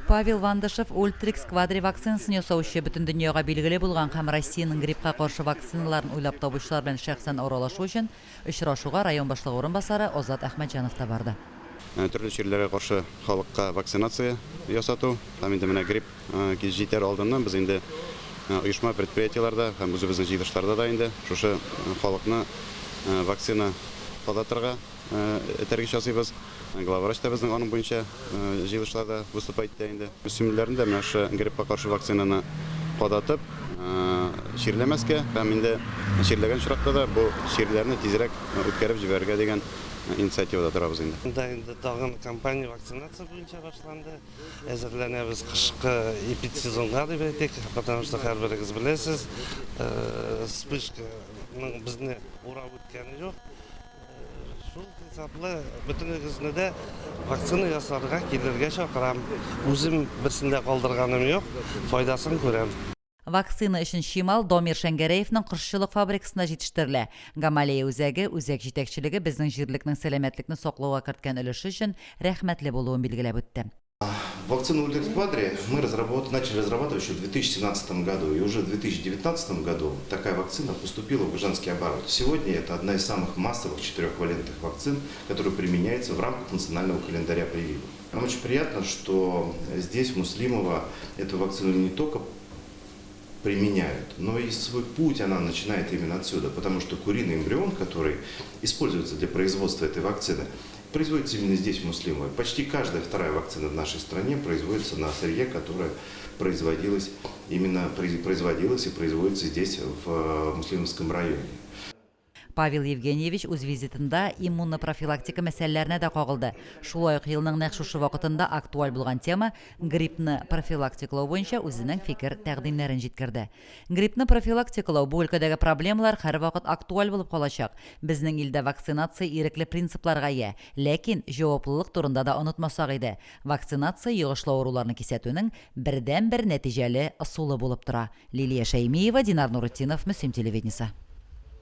Павел Вандышев Ультрикс Квадри вакцинасын ясаучы, бөтен дөньяга билгеле булган һәм Россиянең гриппка каршы вакциналарын уйлап табучылар белән шәхсән аралашу өчен очрашуга район башлыгы урынбасары Азат Әхмәтҗанов та барды. Төрле чирләргә каршы халыкка вакцинация ясату һәм инде менә грипп килеп җитәр алдыннан без инде оешма, предприятиеләрдә һәм үзебезнең җыелышларда да инде шушы халыкны вакцина кадатырга этәргеч ясыйбыз. Главврач та безнең аның буенча җыелышларда выступать итә инде. Мөслимлеләрне дә менә шушы гриппка каршы вакцинаны кадатып, чирләмәскә һәм инде чирләгән очракта да бу чирләрне тизрәк үткәреп җибәрергә дигән инициативада торабыз инде. Монда инде тагын кампания вакцинация буенча башланды. Әзерләнәбез кышкы эпидсезонга дип әйтик, потому что һәрберегез беләсез, вспышканың безне урап үткәне юк. Шул хисаплы бөтенегезне дә вакцина ясарга килергә чакырам. Үзем берсен дә калдырганым юк, файдасын күрәм. Вакцина өчен чимал Дамир Шәңгәрәевның кошчылык фабрикасында җитештерелә. Гамалея үзәге, үзәк җитәкчелеге безнең җирлекнең сәламәтлекне саклауга керткән өлеше өчен рәхмәтле булуын билгеләп үтте. Вакцину Ультрикс Квадри мы разработ... начали разрабатывать еще в 2017 году. И уже в 2019 году такая вакцина поступила в гражданский оборот. Сегодня это одна из самых массовых четырехвалентных вакцин, которая применяется в рамках национального календаря прививок. Нам очень приятно, что здесь, в Муслимово, эту вакцину не только применяют, но и свой путь она начинает именно отсюда, потому что куриный эмбрион, который используется для производства этой вакцины, производится именно здесь, в Муслимове. Почти каждая вторая вакцина в нашей стране производится на сырье, которое производилось именно производилось и производится здесь, в э, Муслимовском районе. Павел Евгеньевич үз визитында иммунопрофилактика мәсьәләләренә дә кагылды. Шулай ук елның нәкъ шушы вакытында актуаль булган тема, гриппны профилактикалау буенча үзенең фикер-тәкъдимнәрен җиткерде. Гриппны профилактикалау, бу өлкәдәге проблемалар һәрвакыт актуаль булып калачак. Безнең илдә вакцинация ирекле принципларга ия. Ләкин җаваплылык турында да онытмасак иде. Вакцинация йогышлы авыруларны кисәтүнең бердәнбер нәтиҗәле ысулы булып тора. Лилия Шәймиева, Динар Нуретдинов, Мөслим телевидениесе.